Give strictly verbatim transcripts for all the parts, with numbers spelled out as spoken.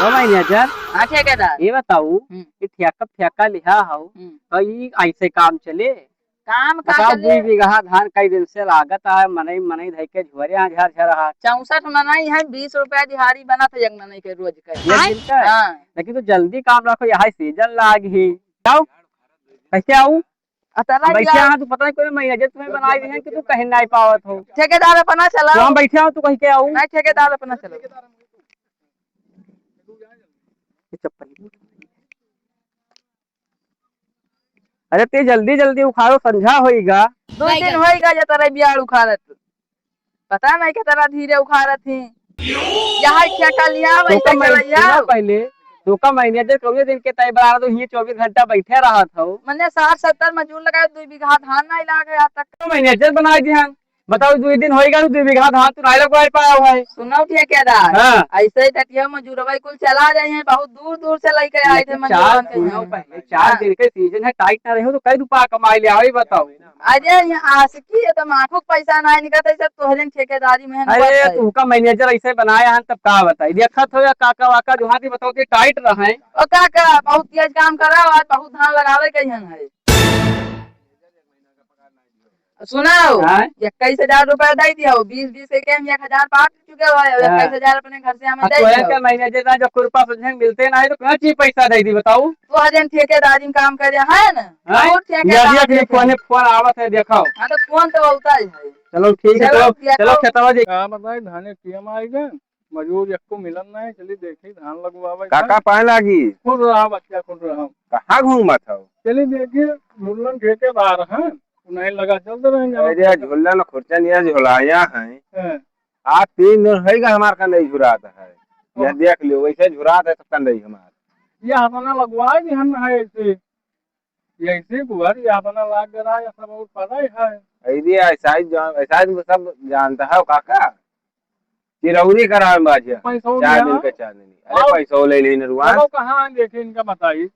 ओ मैनेजर, हाँ ठेकेदार। ये बताऊ हम्म। कि ठेका, ठेका लिहा हौ, हम्म। तो ई ऐसे काम चले? काम का बताओ, चले? दुई बीघा धान कई दिन से लागत है, मनई, मनई धई के झुअरे यहाँ झर झर रहा। चौसठ मनई है, बीस रुपया दिहाड़ी बनत है एक मनई के रोज के। एक दिन का? हाँ। लेकिन तो जल्दी काम रखो, यहाँ सीजन लाग ही। जाओ, कैसे आऊ? अतरा बैठे यहाँ, तू पता नहीं कोई मैनेजर तुम्हें बनाई दी है कि तू कहीं नहीं पावत हो। ठेकेदार अपना चलाओ। तो हम बैठे हो, तू कहीं के आऊ? नहीं, ठेकेदार अपना चलाओ। ये चप्पल। अरे ते जल्दी जल्दी उखाड़ो, संझा होइगा। दो दिन होइगा जे तरे बियाड़ उखाड़त। पता नहीं के तरा धीरे उखाड़त ही। यहाँ क्या कर लिया, तो वैसे का कर मैं-, लिया। सुना पहले, तो का मैनेजर कौने दिन के तय बना रहा, तो ये चौबीस घंटा बैठे रहत हो। मने साठ सत्तर मजूर लगाए, दो बीघा धान नहीं लागे आज तक। तो मैनेजर बना दिया। बताओ, दुई दिन होइगा, दुई बीघा धान तू नाई लगवाए पाया हुआ है। सुनो ठेकेदार, हाँ। ऐसे ही टटिया मजूरवा कुल चला जाए हैं, बहुत दूर दूर से लेके आए थे लेकिन मजूरन चार के दिन यहाँ। पहले, चार हाँ। दिन के सीजन है, टाइट ना रहे हो तो कई रुपया कमाई ले आओ, ये बताओ। अरे, ये आशिकी है, तो आँखों के पैसा ना निकलता है, सब तोहरे ठेकेदारी में है, अरे, बात है। तू का मैनेजर ऐसे बनाया है, तब का बताई? देखत हो या काका वाका जो हाथ ही बताओ कि टाइट रहे। ओ काका, बहुत तेज काम करा, आज बहुत धान लगावे के हन है। सुनाओ, हाँ? इक्कीस हजार रुपया दे दियो, बीस बीस के हम एक हजार पाट चुके हो, हाँ। इक्कीस हजार अपने घर से हमें आ, दे तोहे दियो। के महीने जे ना, जब कोई रुपया समझे मिलते ना है, तो कहाँ चीज पैसा दे दी, बताओ? तो हजन ठेकेदारी में काम करे है ना? हाँ? और ठेकेदार यार, ये देखो। फोन, फोन आवत है, देखो। हाँ, तो फोन तो होता ही है। चलो, ठीक है, चलो, चलो, देखो। चलो, खेतवा जी। का बताई, धाने टीएम आएगा। मजूर एक्को मिलन नाहीं, चली देखी धान लगवावे काका का। पाए लागी। खुश रहा बच्चा, खुश रहा। कहाँ घूमत हौ? चली देखी, झुल्लन ठेकेदार हैं, उन्हें लगा चलते रहेंगे। अरे, झुल्लन खुर्चन ये झुलाया है। हाँ। आज तीन दिन होइगा हमार का नहीं झुरात है। यह हाँ। देख लियो, वैसे झुरात है तो कंडई हमार। ये अपना लगवाए भी हम है ऐसे। यही से गुहर यातना लाग रहा है, सब और पता ही है। अरे, ऐसा ही जान, ऐसा ही सब जानता है काका। चिरौरी करावे में बाझिया। पैसो चार लिया। दिन के चांदनी। अरे, और पैसो ले ली नरुआ। चलो, कहाँ देखे इनका बताई।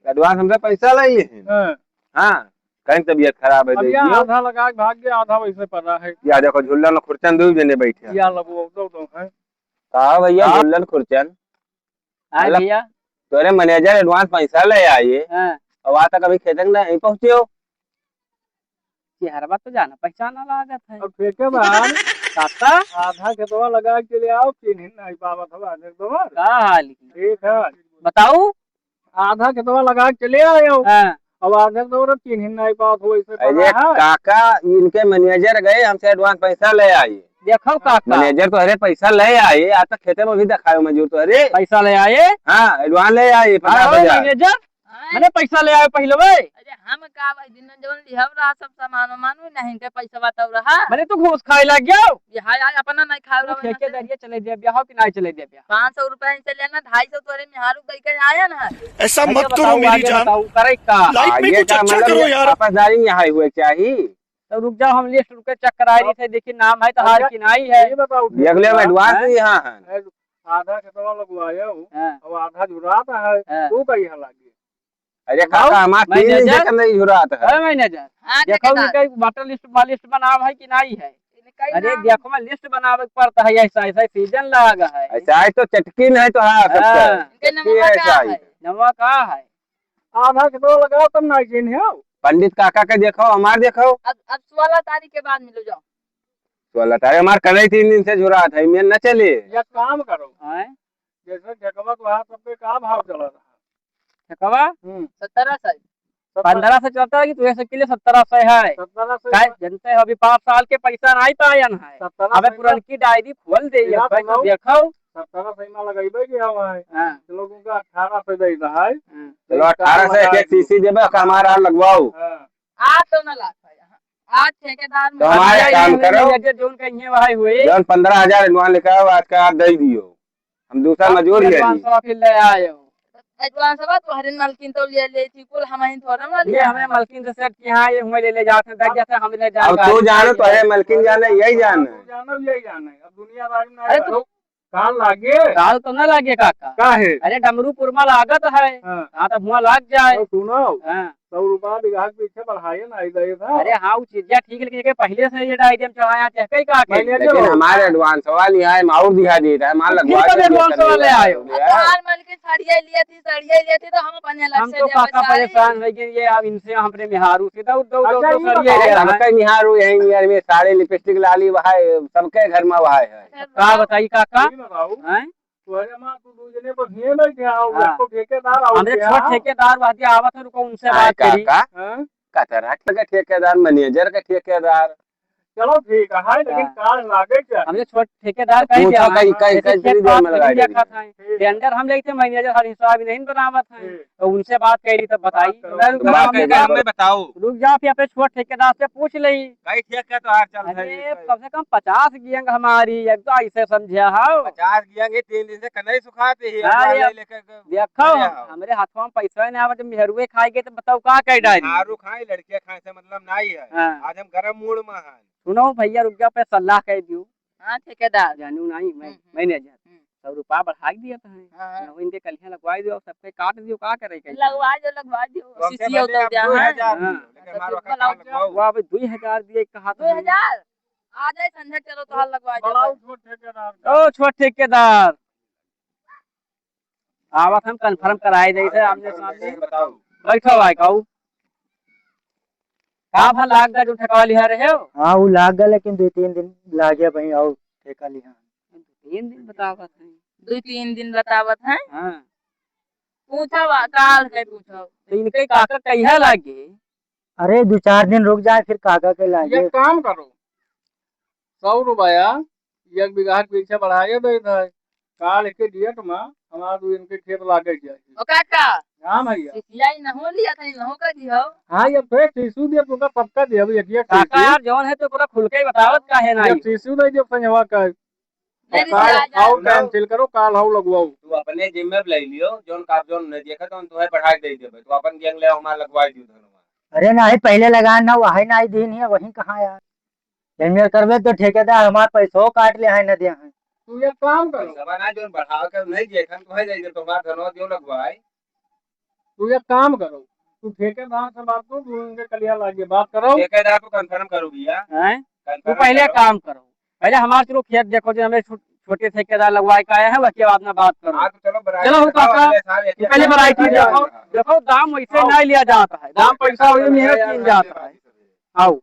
एडवांस हमसे पैसा ले ली। हाँ। हाँ, कहीं तबीयत खराब है, अब दे या दियो। आधा लगा के भाग गया, आधा वैसे पड़ा है। या देखो, झुल्लन खुर्चन दो जने बैठे हैं। या लगो, दो, दो है। कहा भैया, हाँ। झुल्लन खुर्चन। हाँ मतलब, भैया। तोरे मैनेजर एडवांस पैसा ले आए, हाँ। अब आज तक अभी खेते के नहीं पहुँचे हो। चेहरवा तो जाना पहचाना लागत है। अब ठेकेदार, काका? आधा खेतवा लगा के ले आओ, चिन्हिन नहीं पावत हो आधे दो। का हाल है? ठीक है। बताओ। आधा खेतवा लगा के ले आए हो। हाँ। अब आधे दो चिन्हिन नहीं पावत हो, ऐसे अरे पड़ा है। काका, इनके मैनेजर गए, हमसे एडवांस पैसा ले आए। देखो काका। मैनेजर तो अरे पैसा ले आए, आज तक खेते में भी दिखायो मजूर तो अरे। पैसा ले आए? हाँ, एडवांस ले आए, हाँ, पचास हजार। मैनेजर, हाँ। मने पैसा ले आए पहले बे। अरे हम का भाई, दिन जवन लिहब रहा सब सामान वामान, नहीं के पैसा बताओ रहा। मने तू घूस खाए लग गयो। ये हाय, हाय, अपना नहीं खाए तू रहा, ठेकेदारिया चले दे, ब्याह कि नहीं चले दे, ब्याह? पाँच सौ रुपया इनसे लेना, ढाई सौ तोरे मेहारू दे के आया ना। ऐसा अरे मत बताओ, करो मेरी आगे जान। बताओ, करे का? लाइफ में आगे कुछ का अच्छा मतलब करो ये यार। आपसदारी में हाई हुए चाहिए। तो रुक जाओ, हम लिस्ट रुक के चेक कराई रही थे, देखिए नाम है तो हार अच्छा, की नहीं है। ये बताओ, देख ले, हम हाँ? एडवांस भी यहाँ है। एड-, आधा खेतवा लगवाए हो, हाँ। अब आधा झुरात है, हाँ। तू का यहाँ लागे? अरे बताओ, काका, हमार तीन दिन से मैनेजर? कम नहीं झुरात है। अरे मैनेजर, हाँ, देखो ठेकेदार। इनका वोटर लिस्ट, लिस्ट बनाव है कि नहीं है? इनका अरे नाम देखो, मैं लिस्ट बनावे के पड़ता है, ऐसा, ऐसा सीजन लाग है। ऐसा है तो चटकी नहीं तो हाँ, सबका। हाँ। इनके चटकी नमवा है, का ऐसा है? है? नमवा का है? आधा के तो लगाओ, तब ना चिन्ह हो। पंडित काका के देखो, हमार देखो। अब, अब सोलह तारीख के बाद मिलो जाओ। सोलह तारीख हमार कल ही तीन दिन से झुरात है, मेल न चले। या काम करो। हैं? जैसे ठेकवा के वहाँ सब पे का भाव चला रहा? ठेकवा? हम्म। सत्रह सौ। सत्रह। पन्द्रह सौ चलता है कि तुझे से किलो सत्रह सौ है। सत्रह सौ। काहे जनते हो, अभी पाँच साल के पैसा नहीं पायन है। सत्रह अबे सौ पुरनकी डायरी खोल दे, ये भाई तो देखो। सत्रह सौ में लगइबे कि हम है। हाँ। लोगों का अठारह सौ दे रहा है। हाँ। चलो, अठारह सौ एक एक सीसी देबे, का हमारा लगवाओ। हाँ। आज तो ना लाग पाया। आज ठेकेदार तो हमारे काम करो। ये जो उनका ये वही हुई। जौन पन्द्रह हजार एडवांस लेके आओ, आज का आप दे दियो। हम दूसरा मजूर ले एडवांस ली। फिर ले आए हो। एडवांस बा, तोहरे मलकिन तो ले ले थी, कुल हम ही थोड़ा ना ये लिया। हमें मलकिन से सेट किया, ये हुए ले ले जाते हैं, दस जैसे हम ले जाते अब तू जानो तो है, मलकिन जाने, यही जाने। तू जानो, यही जाने। अब दुनियादारी में अरे तो काल लागे? काल तो ना लागे काका। का है? अरे डमरूपुर में लागत है। हाँ। हाँ, तो हुआ लाग जाए। तो सुनो। हाँ। सौ रुपया बीघा के पीछे बढ़ाए ना, आई गए था। अरे हाँ, वो चीजिया ठीक है, लेकिन एके पहिले से ये डाई देम चढ़ाया, चाहे कई का के। मैनेजर लेकिन हो। हमारे advance वाला लिहा है, हम और दिहा देत है, मान फिर लगवा कब के advance दिया वाले है, आयो? दिया है। काल मन के सड़िया लिए थी, सड़िया लिए थी, तो हम अपने अलग हम से तो दिया काका बेचारी। परेशान हो गए, ये अब इनसे हमरे मेहारू से दौड़, दौड़, दौड़, अच्छा, दौड़ ये सड़िया बताओ। ले रहा है। सबके मेहारू यही नियर में साड़ी लिपस्टिक लाली वहाय, सबके घर में वहाय है। अच्छा, का बताई काका? ये बताओ। हैं? तोहरे माँ तू दू जने बस हिये बैठे आओ, हाँ। एको ठेकेदार आओ हमरे क्या? छोट ठेकेदार वहाँ के आवत है, रुको उनसे आय बात करी। काका? हाँ? कतरा के ठेकेदार, मैनेजर के ठेकेदार। चलो ठीक है, लेकिन हाँ। काल लागे क्या? हमरे छोट ठेकेदार कहीं पूछो दिया कहीं, है। कहीं, जैसे कहीं खेत दिया पात में लगा कहीं दिया। खात है। ठीक। टेंडर हम लेते, मैनेजर हर हिसाब ही नहीं बनावत है। ठीक। तो उनसे बात करी तब बताई। बात करो। मैं रुक बात जाओ, करो। मैं बताओ। रुक जाओ, फिर अपने छोट ठेकेदार से पूछ लई। कई ठेका तो हार चल अरे, है। कम से कम पचास गैंग हमारी, एक तो ऐसे समझे हो। पचास गैंग ही तीन दिन से कनई सुखाते ही, हाँ, अगला ये ले लेकर के देखो, अरे, हाँ। हमरे हाथवा में पैसा नहीं आवा, जब मेहरुए खाएगे तो बताओ का कह डारी। मेहरारू खाए, लड़कियां खाए से मतलब नहीं है। हाँ। आज हम गरम मूड में हैं। सुनो भैया, रुक जाओ, पे सलाह कह दियो। हाँ, ठेकेदार। जानू नहीं, मैं, हम्म, हम्म। मैनेजर। हम्म। सौ रुपया बढ़ा के दिया था। हाँ, हाँ। ना इनके कलियां लगवा दियो, सबके काट दियो, का करे के? लगवा दियो, लगवा दियो। तो हमसे सीसी पहले होता आप गया, दो हजार हाँ। दियो, लेकिन हाँ, हमारा तो वक्त लगवाओ। लगवाओ। वो अभी दो हजार दिए, कहा था। दो हजार? आ जाए संझा, चलो तो हाल लगवा दियो। बढ़ाओ छोट ठेकेदार का। ओ छोट ठेकेदार, आवत हम confirm कराए देई थे आमने सामने। बताओ। बैठो भाई, कहू। का भा लाग गा जो ठेकवा लिहा रहे हो? हाँ, वो लाग गा, लेकिन दो तीन दिन लागे भाई, और ठेका लिहा। दो तीन दिन बतावत हैं। दो तीन दिन बतावत हैं? हाँ। पूछो बा, काल के पूछो। तो इनके काका कहिया लागे? अरे, दो चार दिन रुक जाए, फिर काका के लागे। एक काम करो, सौ रुपया एक बीघा के पीछे बढ़ाए देत है। काल के date में हमार दू इनके खेत लागे जाए। ओ काका, हाँ भैया। सिसियाई नहो लिया था, नहो का दियो। हाँ, ये फेर टीसू दिया, तुमका पक्का दिया, अभी एक, एक काका टीसू। यार, जौन है तो पूरा खुल के ही बतावत काहे ना ये आई? टीसू दे दियो, संजवा का। नहीं, काल रिसिया जा। हाउ cancel करो, काल हाउ लगवाओ। तू अपने जिम्मे पे ले लियो, जौन का जौन नहीं देखा, तो तोहे बढ़ा के दे देबे। तू अपन गैंग ले, हमार लगवा दियो धनवा। अरे नहीं, पहले लगा ना, वही नहीं दीन है, वही कहाँ यार? एमे करबे तो ठेकेदार हमार पैसो काट ले है, न दे है। तू एक काम करो। पैसवा ना, जौन बढ़ाओ के नहीं देखन, तोहे दे दे, तुम्हार धनवा दियो लगवाए। तू एक काम करो, तू ठेकेदार से बात करो, तू उनके कलिया लागे बात करो। ठेकेदार को confirm करो भैया। हैं? Confirm तू पहले करो। काम करो, पहले हमार चलो खेत देखो, जो हमें छो-, छोटे ठेकेदार लगवाए का आया है, उसके बाद में बात करो। हाँ, तो चलो, variety चलो, बताओ, काका, अगले साल एक तू पहले एक variety साल देखो, देखो, दाम वैसे हाँ। नहीं लिया जाता है, दाम पैसा वही मेहनत कीन जाता है। आओ।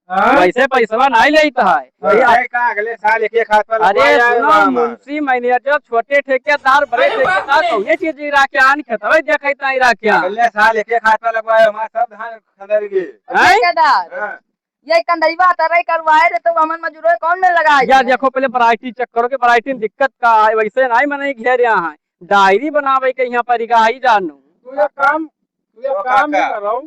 हाँ? वैसे पैसवा नहीं लेता है। हाँ, भैया। है का, अगले साल एक एक हाथ पर अरे लगवाया है सुनो, वहाँ हमार। मुंशी, मैनेजर, छोटे ठेकेदार, बड़े ठेकेदार, कौने चीज इरा के आन खेतवे देखत नहीं इरा के आन। अगले साल एक एक हाथ पर लगवाया, हमार सब धान खदर गए। हैं? ठेकेदार, हाँ। ये कंदईवा तरह करवाए रहे तो हमन मजूरो कौन में लगाए या दे? देखो पहले variety check करो कि variety में दिक्कत का है, वैसे नहीं मने घेरे यहाँ है। डायरी बनावे के यहाँ पर इका आई जानू। तू एक काम, तू एक ओ काम ही काका। करो,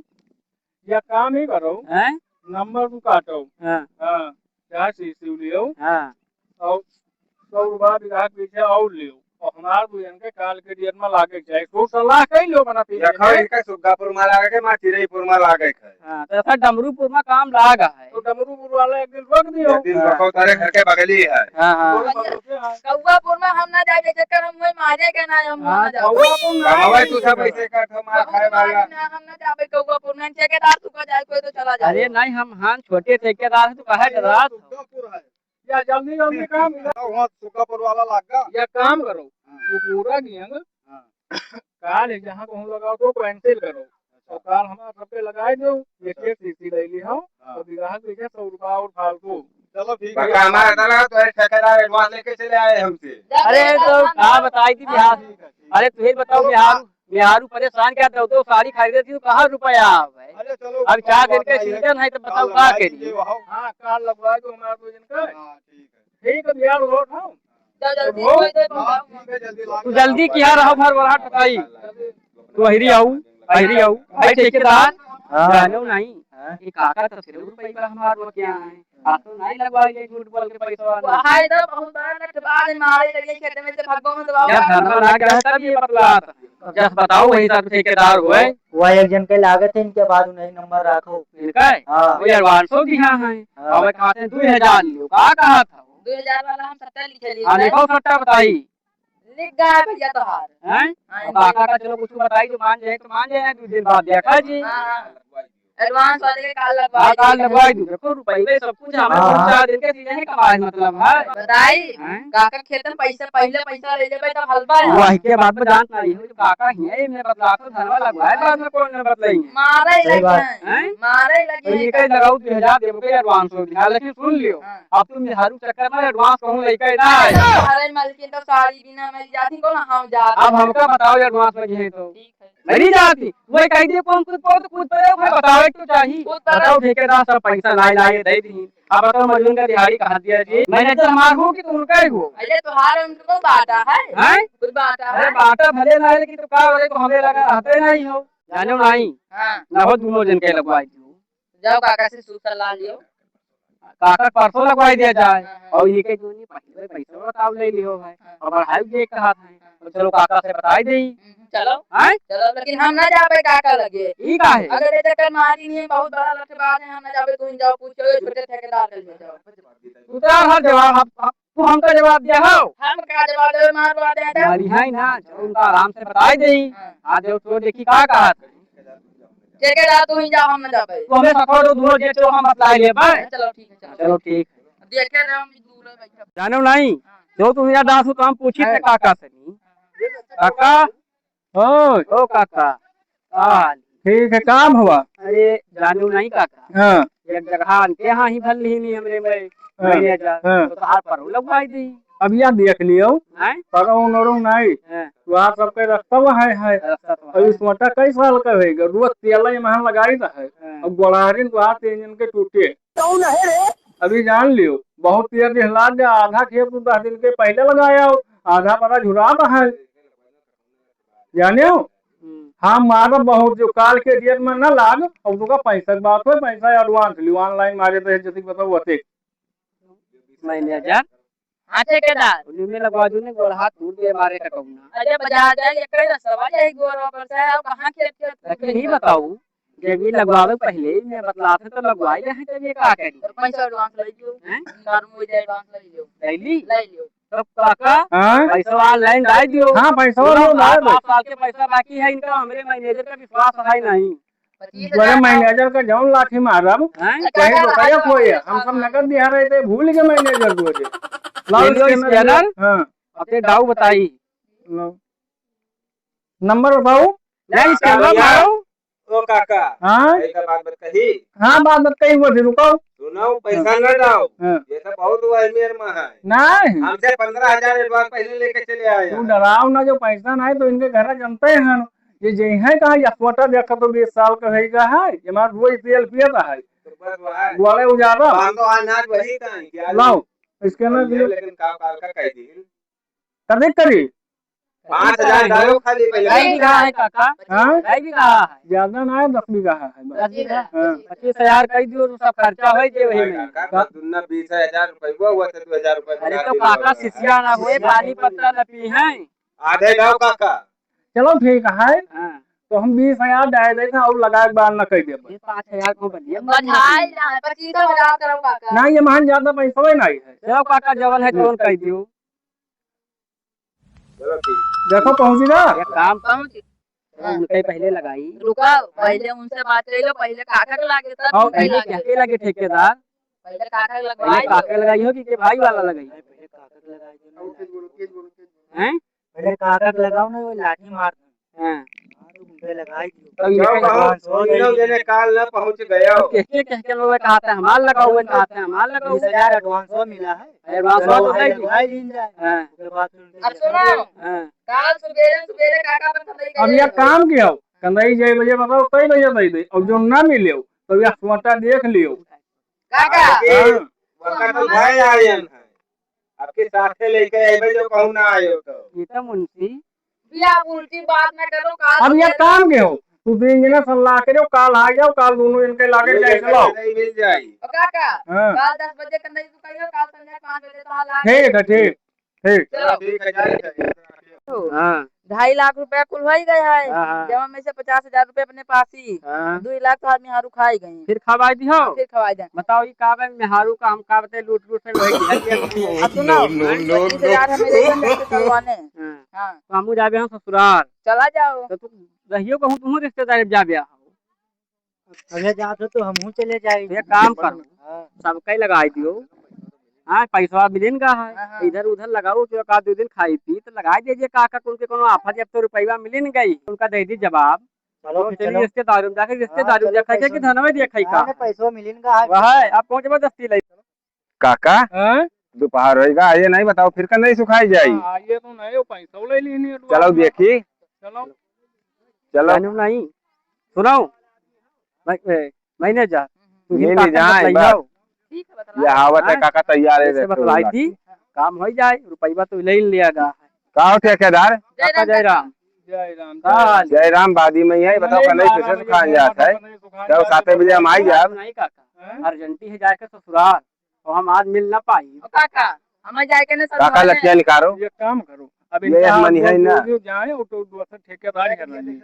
या काम ही करो, हैं? नंबर तू काटो। हाँ। हाँ, चार सीसी लियो। हाँ। और सौ रुपया बीघा के पीछे और लियो। और हमार दू जन के काल के date में लागे के चाही। तू सलाह कई लियो बना तीन देखो, जने। इनका सुग्गापुर में लागे के, माँ चिरईपुर में लागे के। हाँ, तो ऐसा डमरूपुर में काम लाग है। तो डमरूपुर वाला एक दिन रोक दियो। एक दिन हाँ। रोको, तारे घर के बगली है। हाँ, हाँ। कोई भरोसे है। कौआपुर में हम ना जाबे, जेकर हम वही मारे के ना, हम हाँ, ना जाबे। कौआपुर ना कमावे जाइए। तू सब ऐसे कर, तो मार खाए वाला। ना, हम ना जाबे कौआपुर में, ठेकेदार तू का जाए, कोई तो चला जाए। अरे नहीं, हम हान छोटे ठेकेदार हैं, तू काहे डरात हो? सुग्गापुर है। या जल्दी जल्दी काम। हाँ, वहाँ सुग्गापुर वाला लाग गा। या काम करो, हाँ। वो पूरा गैंग हाँ। काल है, जहाँ कहूँ लगाओ तो cancel करो। अच्छा। और काल हमारा सबके लगाए दो, एक अच्छा। एक सीसी ले ली हम, हाँ। और बीघा के पीछे सौ रुपया और फालतू। चलो ठीक है। बका हमारा दादा तो एक ठेकेदार advance लेके चले आए हमसे। अरे तो का बताई थी बिहार, हाँ, ठीक है, ठीक है। अरे तुहे बताओ चलो, बिहार, हाँ। मेहारू परेशान क्या, दो दो साड़ी खरीदे थी, तो कहाँ रुपया आवे? अरे चलो, अब चार दिन के सीजन है, तो बताओ का करी? हाँ, काल लगवा दो हमारे दो जन का। हाँ, ठीक है। ठीक है, बिहार रोड हाँ। चल, जल्दी हो। कोई दे, तुम हाँ, जाओ। ठीक है, जल्दी लाओ। तू जल्दी किया रहो, भर भराट बताई। तू अहिरी आऊ, अहिरी आऊ। भाई ठेकेदार, हाँ। जानो नहीं, हाँ। ये काका तो सिर्फ रुपये पर हमारे को क्या है? आ तो नहीं लगवाई ये झूठ बोल के पैसा वाला। हाय तो बहुत बड़ा नट बाद मारे लगे खेत में से भागो में तो यार, धरना लग गया है, तब ये बतलात है। जब बताओ, वही सब ठेकेदार हुए। वह एक जन के लागत है, इनके बाद उन्हें नंबर रखो। इनका है? हाँ। वो advance हो गया है। हाँ। अब खाते हैं दो हजार लियो। का कहा था वो? दो हजार वाला हम सट्टा लिखे लिए हाँ, थे। लिखो सट्टा बताई। लिख गया है भैया तोहार। हैं? हाँ, अब काका का चलो कुछ बताई तो मान जाए, तो मान जाए, दो दिन बाद देखा जी। हाँ, हाँ। Advance वाले के काल लगवा हाँ, काल दीजिए। लगवा दो। देखो, रुपये सब कुछ हमें हाँ, दो हाँ। चार दिन के सीजन ही कमाए, मतलब, है। बताई, हैं? काका खेतन पैसा, पहले पैसा ले लेबे, तब हलवा है। वही के बात में जानत नहीं हो, जो काका ही है, इन्हें बतला तो धनवा लगवाए, बाद में कौन ने बतलाई? मारे सही लगे बात। हैं, हैं? मारे लगे तो हैं। इनके लगाओ दो हजार देबो के advance हो गया, लेकिन सुन लियो, हाँ। अब तुम मेहरारू चक्कर में advance कहूँ लेके ना आए। अरे मलकिन तो साड़ी बिना मैं जाती को ना, हम जाते अब हैं। हमका बताओ advance में है तो। ठीक है। नहीं जाती, वही कह दिए कौन खुद पड़ो तो खुद पड़ो, भाई बतावे तो चाहिए। खुद पड़ो। बताओ ठेकेदार सब पैसा लाई लाई दे दी। अब बताओ मजनू का दिहाड़ी कहाँ दिया जी? मैनेजर हमार हो कि तुम उनका ही हो? अरे तोहार उनको बाटा है। हैं? खुद बाटा अरे है। बाटा भले ना है, लेकिन तो का बोले तो हमें लगा रहते नहीं हो। जानो नहीं। हाँ। ना हो दोनों जन के लगवाई दो। जाओ काका से सूद सलाह लियो। काका परसों लगवाई दिया जाए। हाँ, हाँ। और ये के जो नहीं पहले पैसा बताओ ले लियो भाई। हाँ। और बढ़ाई दे कहा था। हाँ। तो चलो काका से बताई दे। हम्म, चलो। हैं? चलो, लेकिन हम ना जाबे काका लगे। ई का है? अगर ये चक्कर मारी नहीं, बहुत बड़ा लठबाज है, हम ना जाबे, तू ही जाओ, पूछो, ये छोटे ठेकेदार से ले जाओ। तू तो हर जवाब, अब, अब तू हमका जवाब दे हो। हम का जवाब देवे, मार जवाब दे दे। हमारी है ना, चलो उनका आराम से बताई दे। हाँ। आज जो तो देखी का कहा था। ठेकेदार तू ही जाओ, हम ना जाबे। तू हमें सखो दो, दोनों जे चलो हम बतलाई ले, बस। चलो ठीक है, चलो। चलो ठीक। अब देखे रहे हम दूर है बैठा। जानो नहीं, हाँ। जो तुम यहाँ दास हो तो हम पूछी थे हाँ। काका से नहीं। काका, ओ, ओ काका, का हाल? ठीक है, काम हुआ? अरे, जानू नहीं काका। हाँ। एक जगह आनते हाँ ही भल नहीं हमरे में, हाँ, मैनेजर, हाँ। तो तोहार परो लगवाई दी। अब या देख लियो, हैं? परो नरो नहीं। हाँ। तोहार सबके रास्ता वह है, है। रास्ता तो अब है। इस मोटा कई साल का होएगा, रोज तेल ही महन लगाई रहा है। हाँ। अब गोड़ारिन तोहार तीन दिन के टूटे। कौन है रे? अभी जान लियो, बहुत तेज हिला दे, आधा खेत तू दस दिन के पहले लगाया हो, आधा परा झुरा रहा है। जाने हो? हम्म। हाँ, मारब बहुत जो काल के डेट में ना लाग, अब तुका पैसा के बात हो, पैसा advance लियो, online मारे तो जैसे बताओ वते। मैनेजर? हाँ, ठेकेदार। उन्हीं में लगवा दूँ ने, गोड़ हाथ टूट गए मारे टकौना। अरे, बाजार जाए, एक ही रस्ता बा, यही गोड़ पर से, और कहाँ खेत, खेत लेकिन ये बताओ, जब ये लगवावे पहले ही मैं बतलाते तो लगवाई ले हैं, तब ये का करी? तो पैसा advance ले लियो। हैं? दारू में जाए advance ले लियो। ले ली? ले लियो। तब काका, हाँ? पैसा online डाल दियो। हाँ, पैसा सुनो, online डाल सात, दो। सात साल के पैसा बाकी है इनका, हमरे मैनेजर का विश्वास है नहीं। पच्चीस हजार बड़े का मैनेजर का जौन लाठी मारब, हैं? वही रुपया खोए। हम सब नगद दिहा रहे थे, भूल गए मैनेजर को जे। लाओ ले लियो scanner scanner। हाँ। अपने दाऊ बताई। लो। नंबर बताओ। नहीं, scanner भैया। मारो। ओ काका, हाँ? एक बात बत कही। हाँ, बात बत कही हुआ थी, रुको। सुनो, पैसा हाँ। न डाओ। हाँ। ये तो बहुत हुआ है मेरे में है। नहीं। हमसे पन्द्रह हजार advance पहले लेके चले आए तू हैं। डराओ ना, जो पैसा नहीं तो इनके घर जनते हैं। ये जे हैं कहाँ, यशवटा देखा तो बीस साल का है, का है? ये हमारा रोज तेल पियता है। तो बस वह है। बोले उजाला। बांधो अनाज वही का है, क्या लाओ, scanner दियो। लेकिन काम काल का कह दी। कभी करी। पाँच हजार डालो खाली पहले। ढाई बीघा है काका। हाँ? ढाई बीघा है। ज्यादा ना है, दस बीघा है बस। दस बीघा? हाँ। पच्चीस हजार कह दियो, तो सब खर्चा हो जे वही में। काका, बस दुन्ना बीस हजार रुपये हुआ, हुआ तो दो हजार रुपये अरे तो काका, शिष्या ना हुए, पानी पत्ता न पी हैं। आधे गाँव काका। चलो ठीक है। हाँ। तो हम बीस हजार डाल देते हैं और लगाए के बाद न कह दे। ये पाँच हजार को बनिए। बढ़ाई ना, पच्चीस हजार करो काका। ना, ये महान ज्यादा पैसा नहीं है। चलो काका, जवन है, तवन कह दियो। चलो ठीक। देखो पहुँची ना। एक काम पहुँच। हाँ। उनके पहले लगाई। रुका, पहले उनसे बात कर लो, पहले काका के लागे, तब हाँ, उनके पहले लागे। क्या के लगे ठेकेदार? पहले काका के पहले लगवाई काका दो। लगाई हो कि के भाई वाला लगाई? पहले काका के लगाई दो ना। हैं? पहले काका के लगाओ ना, वो लाठी मार दो। हाँ। हाँ, तो उनके लगाई दो। तो ये गाँव कहा गाँव सुन लो, जने काल ना पहुँच गयो। तो कहके, कहके लोग कहते हैं, "हमार लगाओ," वो कहते हैं, "हमार लगाओ।" बीस हजार advance मिला है। Advance चलो, तो भाई, दे दी। भाई लीन जाए। हाँ। उसके बाद फिर उनके अब सुनो। हाँ। काल सुबेरे, सुबेरे काका अपन कंदई अब गए ये रहे। काम किया हो? कंदई जे बजे बताओ, कई बजे दे दे। और जो ना मिले हो, तो ये फोटा देख लियो। काका। हाँ। वक्त तो भाई आयन है। आपके साथे लेके अइबे जो कहूँ ना आयो तो। ये तो मुंशी। भैया, आप उल्टी बात ना करो, काल अब ये सुबेरे काम के हो? तू तीन जने सलाह करो, काल आ जाओ, काल दोनों इनके लागे जाए, चलो। नहीं मिल जाई। ओ काका, हाँ। काल दस बजे कंदई तू कहियो, काल संध्या पाँच बजे तो हाल आ ठीक है, ठीक, ठीक। चलो। ठीक है, जाए, जाए। हाँ। ढाई लाख रुपया कुल हो ही गया है। हाँ, हाँ। जमा में से पचास हजार रुपया अपने पास ही। हाँ। दो लाख तो आदमी हारू खाई गई। फिर खवाई दी हो? हाँ, फिर खवाई दे। बताओ, ये का बे, मेहारू का हम का बताए, लूट लूट से वही घर के अब सुनो, no, no, no, पच्चीस हजार हमें दे दो, हम इसको करवाने। हाँ। हाँ। तो हमहू जाबे हम ससुराल। चला जाओ। तो तू रहियो कहूँ तुहूँ रिश्तेदारी में जाबे हो। अबे जात हो तो हमहू चले जाई। ये काम करो। हाँ। सबका ही लगाई दियो। हाँ, पैसा मिलिन गा है। हाँ, हाँ। इधर उधर लगाओ, जो एक आध दो दिन खाई पी तो लगाई दे जे काका, उनके कोनो आफत, जब तो रुपया मिलिन गई, उनका दे दी जवाब। चलो तो फिर चली चलो। रिश्तेदारी में जाके हाँ, रिश्तेदारी में चलो, देखा के पैसा कि धनवे देखा का। हाँ, पैसा मिलिन गा है। वह है, आप कौन जबरदस्ती लाई? काका, हाँ? दोपहर होइगा, आइए नहीं बताओ, फिर का नहीं सुखाई जाई? हाँ, आइए तो नहीं, वो पैसा ले ली नहीं, चलो देखी। चलो। चलो। जानू नहीं, सुनाओ, मैं, ए, मैनेजर, तू ही ये नहीं काका जाए, बतलाई बस। हो। ये हावत है, हाँ? काका तैयार है, जैसे देखो, बतलाई थी, काम हो जाए, रुपया तो ले ही लिया गा। का हो ठेकेदार? काका जय राम। जय राम। का हाल? जय राम, बादी में है, बताओ, जय कल ही राम, पैसे जय खान राम, जात है। कल सात बजे हम आई जाब। नहीं काका, हाँ? अर्जेंटी है जाके ससुराल। तो हम आज मिल ना पाई। ओ काका, हमें जाए के ना काका ससुराल लठिया है। निकारो। ये काम करो, अब ये इनका हम मनी है दो ना। दो जाए, वो तो दो ठेकेदार है ना जी।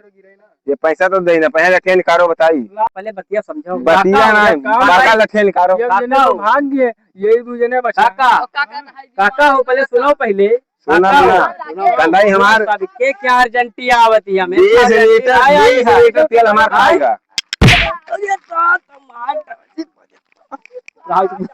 ये पैसा तो दे ना, पहले लठिया निकारो, बताई। पहले बतिया समझो। बतिया काका, ना, ये काम काका करो। लठिया निकारो। ये काका जने तो हो। भाग गए, यही दो जने बचा। काका, ओ काका, काका हो, पहले सुनो पहले। सुना काका ना, हो। सुनो। कंधाई हमार। अब के क्या अर्जेंटी आवत है हमें? बीस लीटर, आया ही बीस है। लीटर तेल हमार हाँ? खाएगा। अरे सात, आठ, राहुल।